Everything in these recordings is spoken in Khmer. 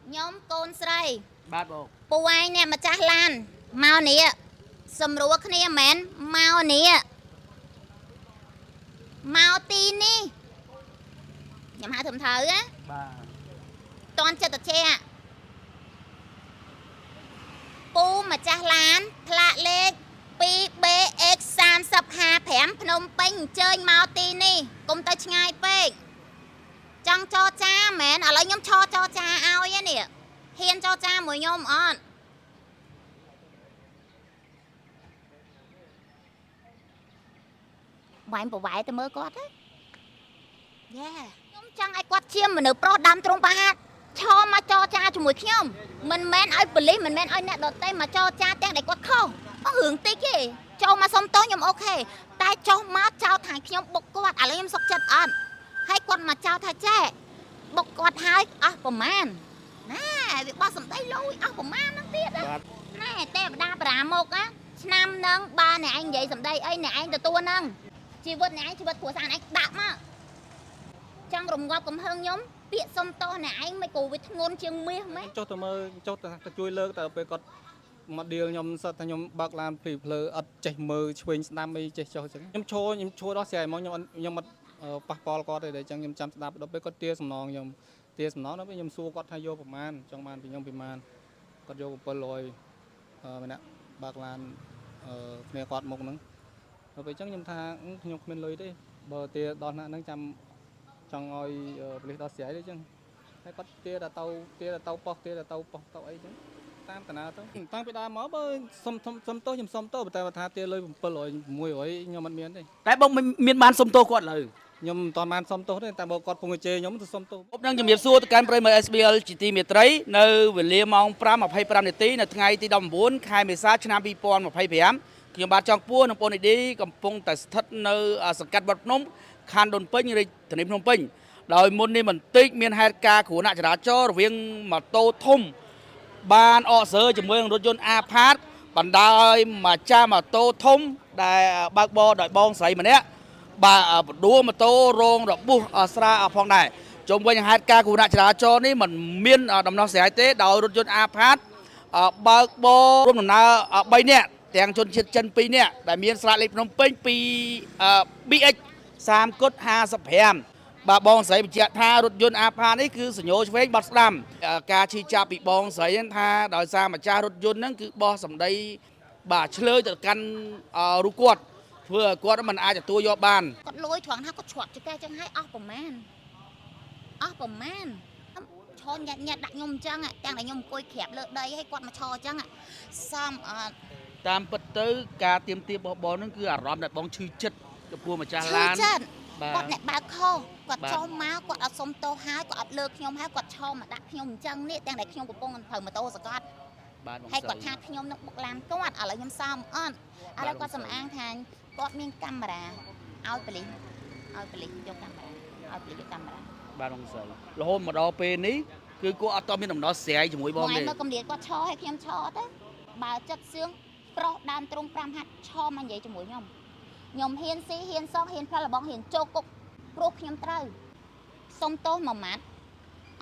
ខ្ញុំកូនស្រី បាទបង ពូឯងអ្នកម្ចាស់ឡានមកនេះសម្រួលគ្នាមែនមកនេះមកទីនេះខ្ញុំហៅត្រឹមត្រូវណា បាទ តន់ចិត្តតិចពូម្ចាស់ឡានផ្លាកលេខ 2BX 3055ភ្នំពេញអញ្ជើញមកទីនេះកុំទៅឆ្ងាយពេកចង់ចរចាមែនឥឡូវខ្ញុំឈរចរចាឲ្យឯនេះហ៊ានចរចាមួយខ្ញុំអត់ បាញ់ប្រវែទៅមើលគាត់ណាយ៉ាខ្ញុំចង់ឲ្យគាត់ជាមនុស្សប្រុសដើមទ្រង់ប្រហាតឈរមកចរចាជាមួយខ្ញុំមិនមែនឲ្យប៉ូលីសមិនមែនឲ្យអ្នកដទៃមកចរចាទាំងដែលគាត់ខុសអស់រឿងតិចទេចូលមកសុំទោសខ្ញុំ OK តែចុះមកចោទថាខ្ញុំបុកគាត់ឥឡូវខ្ញុំសុកចិត្តអត់ហើយគាត់មកចោទថាចេះបុកគាត់ហើយអស់ប្រមាណណាវាបោះសម្ដីលយអស់ប្រមាណហ្នឹងទៀតណា បាទ ណែទេវតាប្រាមកណាឆ្នាំហ្នឹងបើអ្នកឯងនិយាយសម្ដីអីអ្នកឯងទទួលហ្នឹងជីវិតអ្នកឯងជីវិតគ្រួសារអ្នកឯងដាក់មកចង់រំងាប់កំហឹងខ្ញុំពាក្យសុំទោសអ្នកឯងមិនក៏វាធ្ងន់ជាងមាសម៉េច ចុះទៅមើលចុះទៅជួយលើកតែពេលគាត់មកដៀលខ្ញុំសិតថាខ្ញុំបើកឡានភ្លឺភ្លើអត់ចេះមើលឆ្វេងស្ដាំអីចេះចុះអញ្ចឹងខ្ញុំឈរខ្ញុំឈរដល់ស្រាយមកខ្ញុំអត់ខ្ញុំអត់ប៉ះពាល់គាត់ទេតែអញ្ចឹងខ្ញុំចាំស្ដាប់ដល់ពេលគាត់ទាសំណងខ្ញុំទាសំណងដល់ពេលខ្ញុំសួរគាត់ថាយកប្រមាណចង់បានពីខ្ញុំប្រមាណគាត់យក700ម្នាក់បើកឡានគ្នាគាត់មុខហ្នឹងដល់ពេលអញ្ចឹងខ្ញុំថាខ្ញុំគ្មានលុយទេបើទាដល់ថ្នាក់ហ្នឹងចាំចង់ឲ្យប៉ូលីសដល់ស្រាយទេអញ្ចឹង ហើយគាត់ទាដល់ទៅទាដល់ទៅប៉ុស្ទាដល់ទៅប៉ុស្ទៅអីចឹងតាមតាណាទៅតាំងពីដើមមកបើសុំសុំទោសខ្ញុំសុំទោសតែបើថាទាលុយ700 600ខ្ញុំអត់មានទេ តែបងមិនមានបានសុំទោសគាត់លើ ខ្ញុំមិនតាន់បានសុំទោសទេតែបើគាត់ពងជេរខ្ញុំទៅសុំទោស អបនឹងជំរាបសួរទៅកាន់ប្រិយមិត្ត SBL ជាទីមេត្រីនៅវេលាម៉ោង5:25នាទីនៅថ្ងៃទី19ខែមេសាឆ្នាំ2025ខ្ញុំបាទចောင်းពួរនិងបងនីឌីកំពុងតែស្ថិតនៅសង្កាត់វត្តភ្នំខណ្ឌដូនពេញរាជធានីភ្នំពេញដោយមុននេះបន្តិចមានហេតុការណ៍គ្រោះថ្នាក់ចរាចរណ៍រវាងម៉ូតូធំបានអកសើជាមួយនឹងរថយន្តអាផាតបណ្ដោយម្ចាស់ម៉ូតូធំដែលបើកបរដោយបងស្រីម្នាក់បាទបដួលម៉ូតូរងរបួសស្រាលផងដែរជុំវិញហេតុការណ៍គ្រោះថ្នាក់ចរាចរណ៍នេះมันមានដំណោះស្រាយទេដោយរថយន្តអាផាតបើកបររួមដំណើរ3នាក់ទាំងជនជាតិចិន2នាក់ដែលមានស្លាកលេខភ្នំពេញពី BX 30គុត55បាទបងស្រីបញ្ជាក់ថារថយន្តអាផានេះគឺសញ្ញោឆ្វេងបត់ស្ដាំការឈឺចាប់ពីបងស្រីហ្នឹងថាដោយសារម្ចាស់រថយន្តហ្នឹងគឺបោះសម្ដីបាទឆ្លើយទៅកាន់រូបគាត់ធ្វើឲ្យគាត់មិនអាចទទួលយកបាន គាត់លយត្រង់ថាគាត់ច្រត់ចកេះចឹងហើយអស់ប្រមាណអស់ប្រមាណឈរញាត់ញាត់ដាក់ខ្ញុំអញ្ចឹងទាំងដែលខ្ញុំអង្គុយក្រាបលើដីហើយគាត់មកឈរអញ្ចឹងសំអត់ តាមពិតទៅការទៀមទារបស់បងហ្នឹងគឺអារម្មណ៍ដែលបងឈឺចិត្តចំពោះម្ចាស់ ឈឺ ឡាន ចិត្ត បាទ គាត់អ្នកបើកខុសគាត់ បាទ ចុះមកគាត់អត់សុំទោសហើយគាត់អត់លើកខ្ញុំហើយគាត់ឈរមកដាក់ខ្ញុំអញ្ចឹងនេះទាំងដែលខ្ញុំកំពុងត្រូវម៉ូតូសកត់ បាទបង ហើយ ស្រី គាត់ថាខ្ញុំនឹងបុកឡានគាត់ឥឡូវខ្ញុំសំអត់ឥឡូវគាត់សំអាងថាគាត់មានកាមេរ៉ាឲ្យប៉ូលីសឲ្យប៉ូលីសយកកាមេរ៉ាឲ្យប៉ូលីសយកកាមេរ៉ា បាទបងស្រីរហូតមកដល់ពេលនេះគឺគាត់អត់តមានដំណោះស្រាយជាមួយបងទេ បងឯងមើលកំលៀតគាត់ឈរឲ្យខ្ញុំឈរទៅបើចិត្តសឿងប្រុសដើមទ្រង់5ហាត់ឈរមកនិយាយជាមួយខ្ញុំខ្ញុំហ៊ានស៊ីហ៊ានសងហ៊ានផ្លិតលបងហ៊ានចូលគុកព្រោះខ្ញុំត្រូវសុំទោសមួយម៉ាត់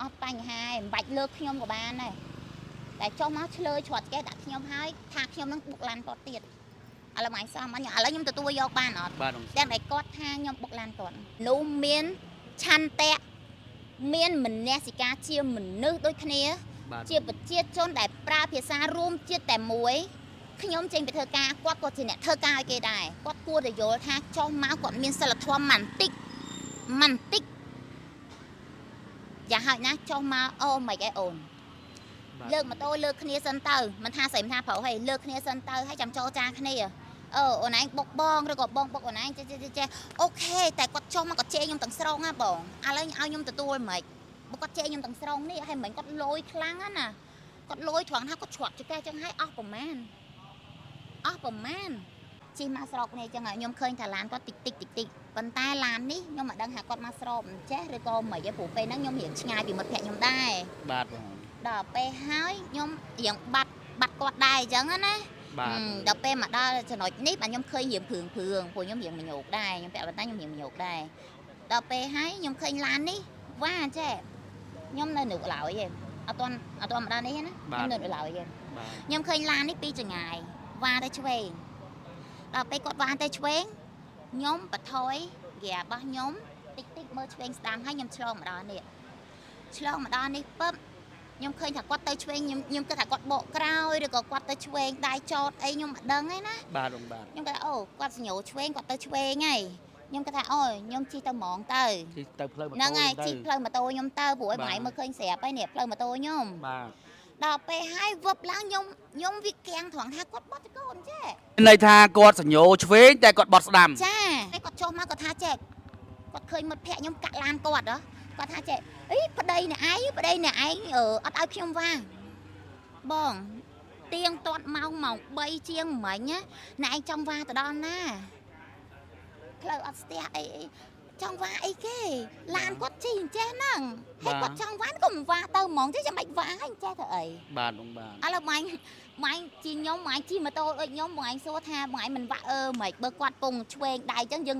អត់បញ្ហាឯងមិនបាច់លើកខ្ញុំក៏បានដែរតែចុះមកឆ្លើយច្រត់កេះដាក់ខ្ញុំហើយថាខ្ញុំនឹងបុកឡានគាត់ទៀតឥឡូវមកឯងសមអត់ឥឡូវខ្ញុំទទួលយកបានអត់ បាទបងស្រី ទាំងដែលគាត់ថាខ្ញុំបុកឡានគាត់នោះមានឆន្ទៈមានមនសិការជាមនុស្សដូចគ្នា បាទ ជាប្រជាជនដែលប្រើភាសារួមជាតិតែមួយខ្ញុំចេញไปធ្វើការគាត់ក៏ជាអ្នកធ្វើការឲ្យគេដែរគាត់គួរតែយល់ថាចុះមកគាត់មានសិលធម៌ម៉ាន់តិចម៉ាន់តិចយ៉ាងហោចណាស់ចុះមកអូមិនអីអូន បាទ លើកម៉ូតូលើកគ្នាសិនទៅមិនថាស្រីមិនថាប្រុសហីលើកគ្នាសិនទៅហើយចាំចរចាគ្នាអឺអូនឯងបុកបងឬក៏បងបុកអូនឯងចេះចេះចេះចេះអូខេតែគាត់ចុះមកគាត់ជេរខ្ញុំទាំងស្រុងណាបងឥឡូវឲ្យខ្ញុំទទួលមិនបើគាត់ជេរខ្ញុំទាំងស្រុងនេះហើយមិនគាត់លយខ្លាំងណាគាត់លយត្រង់ថាគាត់ច្រត់ចកេះចឹងហើយអស់ប្រមាណអស់ប្រមាណជិះមកស្រុកនេះចឹងហើយខ្ញុំឃើញថាឡានគាត់តិចតិចតិចតិចប៉ុន្តែឡាននេះខ្ញុំមិនដឹងថាគាត់មកស្របមិនចេះឬក៏មិនទេព្រោះពេលហ្នឹងខ្ញុំរៀងឆ្ងាយពីមិត្តភក្តិខ្ញុំដែរ បាទបង ដល់ពេលហើយខ្ញុំរៀងបាត់បាត់គាត់ដែរអញ្ចឹងណា បាទ ដល់ពេលមកដល់ចំណុចនេះបាទខ្ញុំឃើញរៀងព្រឿងព្រឿងព្រោះខ្ញុំរៀងមញោកដែរខ្ញុំពាក់បន្តែខ្ញុំរៀងមញោកដែរដល់ពេលហើយខ្ញុំឃើញឡាននេះវ៉ាចេះខ្ញុំនៅនឹកឡើយឯង អត់ទាន់មកដល់នេះណាខ្ញុំនៅឡើយទេ បាទ ខ្ញុំឃើញឡាននេះពីចងាយវ៉ាទៅឆ្វេងដល់ពេលគាត់វ៉ាទៅឆ្វេងខ្ញុំបថយហ្គារបស់ខ្ញុំតិចតិចមើលឆ្វេងស្ដាំហើយខ្ញុំឆ្លងមកដល់នេះឆ្លងមកដល់នេះពឹបខ្ញុំឃើញថាគាត់ទៅឆ្វេងខ្ញុំខ្ញុំគិតថាគាត់បកក្រោយឬក៏គាត់ទៅឆ្វេងដៃចតអីខ្ញុំមិនដឹងទេណា បាទបងបាទ ខ្ញុំគិតថាអូគាត់សញ្ញោឆ្វេងគាត់ទៅឆ្វេងហើយខ្ញុំគិតថាអូខ្ញុំជិះទៅហ្មងទៅ ជិះទៅផ្លូវម៉ូតូ ហ្នឹងហើយ ទៅ ជិះផ្លូវម៉ូតូខ្ញុំទៅព្រោះឯង បាទ បងឯងមើលឃើញស្រាប់ហើយនេះផ្លូវម៉ូតូខ្ញុំ បាទ ដល់ពេលហើយវឹបឡើងខ្ញុំខ្ញុំវាគាំងត្រង់ថាគាត់បត់ចកូនចេះ ន័យថាគាត់សញ្ញោឆ្វេងតែគាត់បត់ស្ដាំ ចាហើយគាត់ចុះមកគាត់ថាចេះគាត់ឃើញមិត្តភក្តិខ្ញុំកាក់ឡានគាត់ហ៎គាត់ថាចេះអីប្តីអ្នកឯងប្តីអ្នកឯងអឺអត់ឲ្យខ្ញុំវ៉ាបងទៀងទាត់ម៉ោងម៉ោង3ជាងមិញណាអ្នកឯងចង់វ៉ាទៅដល់ណាផ្លូវអត់ស្ទះអីអីចង់វ៉ាអីគេឡានគាត់ជិះអញ្ចេះហ្នឹងហើយគាត់ចង់វ៉ាក៏មិនវ៉ាទៅហ្មងទេចាំបាច់វ៉ាហើយអញ្ចេះទៅអី បាទបងបាទ ឥឡូវម៉ាញ់ម៉ាញ់ជីខ្ញុំម៉ាញ់ជីម៉ូតូដូចខ្ញុំម៉ាញ់សួរថាម៉ាញ់មិនវាក់អឺមិនបើគាត់ពងឆ្វេងដៃអញ្ចឹងយើង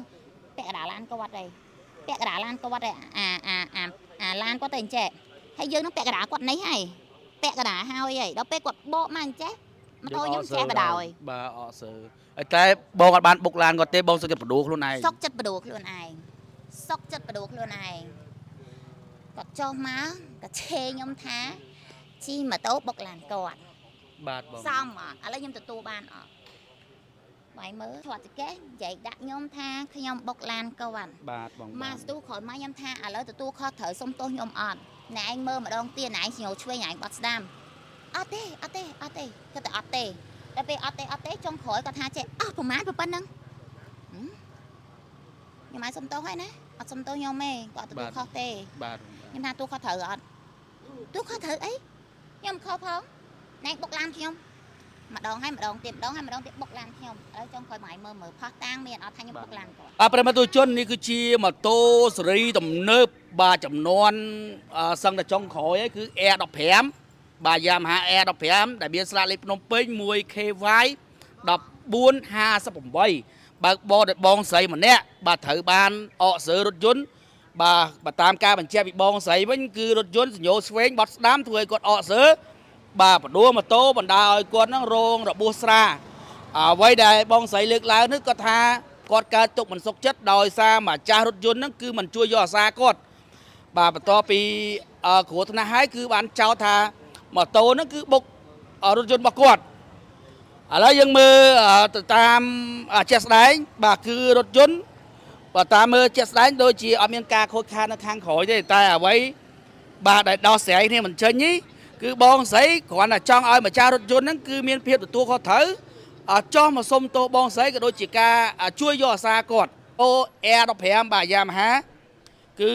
ពាក់កណ្ដាលឡានគាត់ឯងពាក់កណ្ដាលឡានគាត់ឯងអាអាអាអាឡានគាត់ទៅអញ្ចេះហើយយើងនឹងពាក់កណ្ដាលគាត់នេះហើយពាក់កណ្ដាលហើយហើយដល់ពេលគាត់បកមកអញ្ចេះម៉ូតូខ្ញុំចេះបដ ாய் បាទអកសើហើយតែបងអត់បានបុកឡានគាត់ទេបងសុខចិត្តបដួលខ្លួនឯង សុកចិត្តបដួលខ្លួនឯងសុកចិត្តបដួលខ្លួនឯងគាត់ចុះមកក៏ឆេខ្ញុំថាជីម៉ូតូបុកឡានគាត់ បាទបង សមអត់ឥឡូវខ្ញុំទទួលបានអត់បាយមើលធាត់ចកេះនិយាយដាក់ខ្ញុំថាខ្ញុំបុកឡានគាត់ បាទបង មកស្ទូក្រោយមកខ្ញុំថាឥឡូវទទួលខុសត្រូវសុំទោសខ្ញុំអត់ណែឯងមើលម្ដងទៀតណែឯងញោឆ្វេងឯងបត់ស្ដាំអត់ទេអត់ទេអត់ទេគាត់តែអត់ទេតែពេលអត់ទេអត់ទេចុងក្រោយគាត់ថាចេះអស់ប្រហែលប៉ុណ្ណឹងខ្ញុំឲ្យសុំទោសហើយណាអត់សុំទោសខ្ញុំទេគាត់ទទួលខុសទេ បាទ ខ្ញុំថាទូខុសត្រូវអត់ទូខុសត្រូវអីខ្ញុំខុសផងណែបុកឡានខ្ញុំម្ដងហើយម្ដងទៀតម្ដងហើយម្ដងទៀតបុកឡានខ្ញុំឥឡូវចង់ក្រោយមកឲ្យមើលមើលផោះតាងមានអត់ថាខ្ញុំបុកឡានគាត់ បាទប្រិមត្តទូជននេះគឺជាម៉ូតូស៊េរីទំនើបបាទចំនួនសឹងតែចុងក្រោយហើយគឺ Air15 បាទ Yamaha Air15 ដែលមានស្លាកលេខភ្នំពេញ 1KY 1458បើកបរដោយបងស្រីម្នាក់បាទត្រូវបានអកសើរថយន្តបាទបើតាមការបញ្ជាក់ពីបងស្រីវិញគឺរថយន្តសញ្ញោឆ្វេងបត់ស្ដាំធ្វើឲ្យគាត់អកសើបាទបដួលម៉ូតូបណ្ដាលឲ្យគាត់នឹងរងរបួសស្រាអ្វីដែលបងស្រីលើកឡើងនេះគាត់ថាគាត់កើតទុកមិនសុខចិត្តដោយសារម្ចាស់រថយន្តហ្នឹងគឺមិនជួយយកអាសាគាត់បាទបន្ទាប់ពីគ្រោះថ្នាក់ហើយគឺបានចោទថាម៉ូតូហ្នឹងគឺបុករថយន្តរបស់គាត់ឥឡូវយើងមើលទៅតាមជាក់ស្ដែងបាទគឺរថយន្តបើតាមមើលជាក់ស្ដែងដូចជាអត់មានការខូចខាតនៅខាងក្រោយទេតែអ្វីបាទដែលដោះស្រាយគ្នាមិនចេញនេះគឺបងស្រីគ្រាន់តែចង់ឲ្យម្ចាស់រថយន្តហ្នឹងគឺមានភាពទទួលខុសត្រូវចោះមកសុំទោសបងស្រីក៏ដូចជាការជួយយកអាសាគាត់អូ Air15 បាទ Yamaha គឺ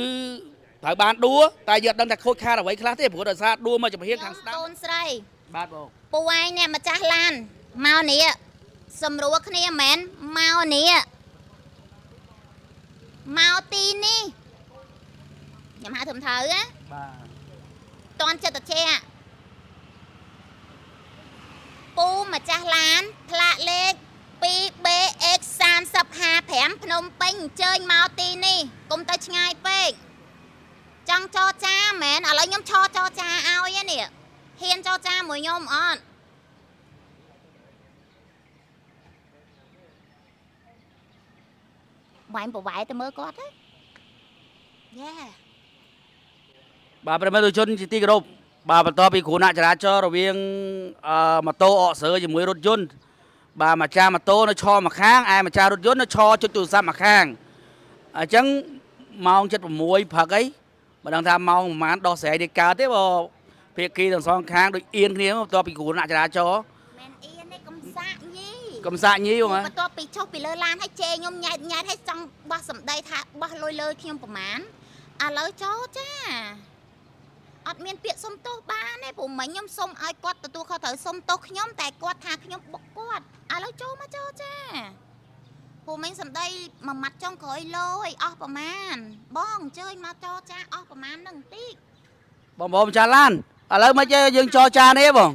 ត្រូវបានដួលតែយើងអត់ដឹងថាខូចខាតអ្វីខ្លះទេព្រោះដោយសារដួលមកចំហៀងខាងស្ដាំ កូនស្រី បាទបង ពូឯងអ្នកម្ចាស់ឡានមកនេះសម្រួលគ្នាមែនមកនេះមកទីនេះខ្ញុំហៅត្រឹមត្រូវណា បាទ តន់ចិត្តតិចពូម្ចាស់ឡានផ្លាកលេខ 2BX 3055ភ្នំពេញអញ្ជើញមកទីនេះកុំទៅឆ្ងាយពេកចង់ចរចាមែនឥឡូវខ្ញុំឈរចរចាឲ្យឯនេះហ៊ានចរចាមួយខ្ញុំអត់បាញ់ប្រវែទៅមើលគាត់ណាយេ បាទប្រិមត្តជនជាទីគោរពបាទបន្ទាប់ពីគ្រោះថ្នាក់ចរាចរណ៍រវាងម៉ូតូអកសើជាមួយរថយន្តបាទម្ចាស់ម៉ូតូនៅឈរម្ខាងឯម្ចាស់រថយន្តនៅឈរចុចទូរស័ព្ទម្ខាងអញ្ចឹងម៉ោង7:06ព្រឹកអីមិនដឹងថាម៉ោងប្រហែលដោះស្រាយនេះកើតទេបើភាគីទាំងសងខាងដូចអៀនគ្នាបន្ទាប់ពីគ្រោះថ្នាក់ចរាចរណ៍ មែនអៀនទេកំសាកញី កំសាកញីបងហ៎ បន្ទាប់ពីចុះពីលើឡានហើយជេរខ្ញុំញ៉ែតញ៉ែតហើយចង់បោះសម្ដីថាបោះលុយលើខ្ញុំប្រមាណឥឡូវចូលចាអត់មានពាក្យសុំទោសបានទេព្រោះមិញខ្ញុំសុំឲ្យគាត់ទទួលខុសត្រូវសុំទោសខ្ញុំតែគាត់ថាខ្ញុំបុកគាត់ឥឡូវចូលមកចូលចាព្រោះមិញសម្ដីមួយម៉ាត់ចុងក្រោយលោឲ្យអស់ប្រមាណបងអញ្ជើញមកចរចាអស់ប្រមាណនឹងបន្តិច បងបងម្ចាស់ឡានឥឡូវមិនទេយើងចរចានេះបង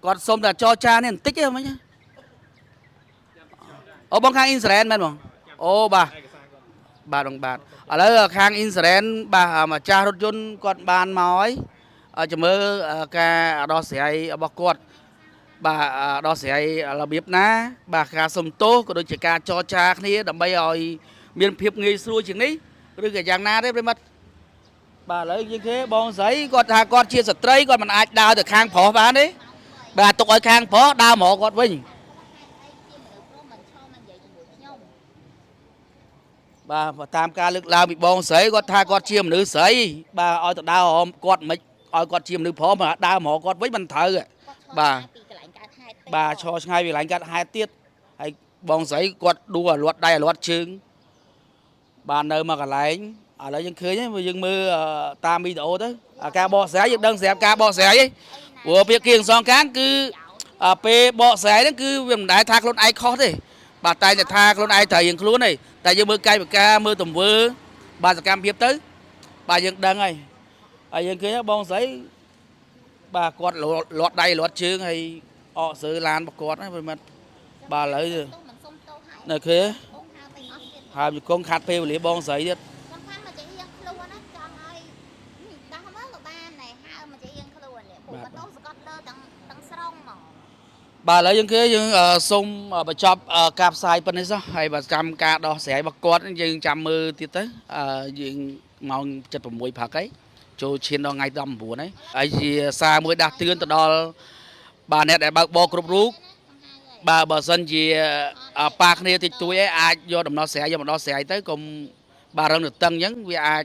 គាត់សុំតែចរចានេះបន្តិចទេមិញអូបងខាងអ៊ីនស្រាអែលមែនបងអូបាទបាទបងបាទ ឥឡូវខាង insurance បាទម្ចាស់រថយន្តគាត់បានមកហើយចាំមើលការដោះស្រាយរបស់គាត់បាទដោះស្រាយរបៀបណា បាទការសុំទោសក៏ដូចជាការចរចាគ្នាដើម្បីឲ្យមានភាពងាយស្រួលជាងនេះឬក៏យ៉ាងណាទេប្រិមត្តបាទឥឡូវយើងគេបងស្រីគាត់ថាគាត់ជាស្ត្រីគាត់មិនអាចដើរទៅខាងប្រុសបានទេបាទទុកឲ្យខាងប្រុសដើរមករកគាត់វិញ ជាមនុស្សប្រុសមិនឈរមិននិយាយជាមួយខ្ញុំ បាទបើតាមការលើកឡើងពីបងស្រីគាត់ថាគាត់ជាមនុស្សស្រីបាទឲ្យទៅដើររមគាត់មិនឲ្យគាត់ជាមនុស្សប្រុសមកដើរមករកគាត់វិញមិនត្រូវ គាត់ឈរ បាទ ពីកន្លែងកើតហេតុទេ បាទឈរឆ្ងាយពីកន្លែងកាត់ហេតុទៀតហើយបងស្រីគាត់ដួលអាលាត់ដៃអាលាត់ជើងបាទនៅមកកន្លែងឥឡូវយើងឃើញហើយយើងមើលតាមវីដេអូទៅអាការបកស្រាយយើងដឹងស្រាប់ការបកស្រាយហីព្រោះពាក្យគៀងសងខាងគឺអាពេលបកស្រាយហ្នឹងគឺវាមិនដែលថាខ្លួនឯងខុសទេបាទតែតែថាខ្លួនឯងត្រូវរៀងខ្លួនទេតែយើងមើលកាយវិការមើលទង្វើបាទសកម្មភាពទៅបាទយើងដឹងហើយហើយយើងឃើញបងស្រីបាទគាត់លាត់ដៃលាត់ជើងហើយអកសើឡានរបស់គាត់ណាប្រិមត្តបាទឥឡូវ ទោះមិនសុំទោសហើយ នៅគេ បងហៅទៅអស់ទៀត ហើយជង្គង់ខាត់ពេលវេលាបងស្រីទៀត សំខាន់មកជារៀងខ្លួនណាចង់ឲ្យដោះមើលក៏បានដែរហៅមកជារៀងខ្លួននេះព្រោះបើទោសសកត់លើទាំងទាំងស្រុងហ្មង បាទឥឡូវយើងគេយើងសូមបញ្ចប់ការផ្សាយប៉ុណ្នេះសោះហើយបើចាំការដោះស្រាយរបស់គាត់យើងចាំមើលទៀតទៅយើងម៉ោង7:06ព្រឹកហើយចូលឈានដល់ថ្ងៃ19ហើយហើយជាសារមួយដាស់តឿនទៅដល់បាទអ្នកដែលបើកបរគ្រប់រូបបាទបើសិនជាប៉ាគ្នាតិចតួចឯងអាចយកដំណោះស្រាយយកមកដោះស្រាយទៅកុំបាទរឹងទទឹងអញ្ចឹងវាអាច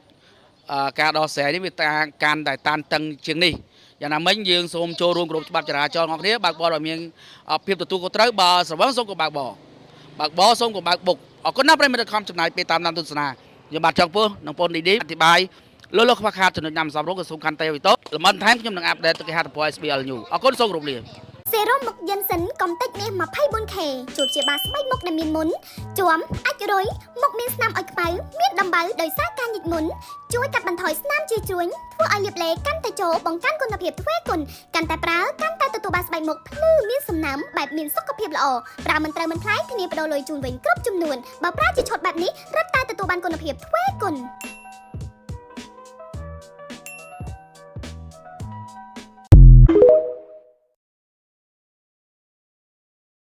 ការដោះស្រាយនេះវាតាកាន់តែតានតឹងជាងនេះយ៉ាងណាមិញយើងសូមចូលរួមគ្រប់ច្បាប់ចរាចរណ៍របស់គ្នាបើកបរឲ្យមានភាពទទួលខុសត្រូវបើស្រវឹងសូមកុំបើកបរបើកបរសូមកុំបើកបុកអរគុណណាស់ប្រិយមិត្តខំចំណាយពេលតាមដានទស្សនាខ្ញុំបាទចុងពោះនិងបងឌីឌីអធិប្បាយលោលោខ្វះខាតចំណុចណាំសំរុងក៏សូមខន្តីវិតោលំអិនថែមខ្ញុំនឹង update ទៅគេហទំព័រ SBL News អរគុណសូមគោរពលា សេរ៉ូមមុខយិនសិនកំតិចមាស 24K ជួបជាបាស្បែកមុខដែលមានមុនជាំអាចរុយមុខមានស្នាមអុចខ្មៅមានដំបៅដោយសារការញិចមុនជួយកាត់បន្ថយស្នាមជាជួញធ្វើឲ្យលាបឡេកាន់តែចូលបង្កើនគុណភាពទ្វេគុណកាន់តែប្រើកាន់តែទទួលបានស្បែកមុខភ្លឺមានសំណើមបែបមានសុខភាពល្អប្រើមិនត្រូវមិនថ្លៃធានាបដូរលុយជូនវិញគ្រប់ចំនួនបើប្រើជាឈុតបែបនេះរឹតតែទទួលបានគុណភាពទ្វេគុណ។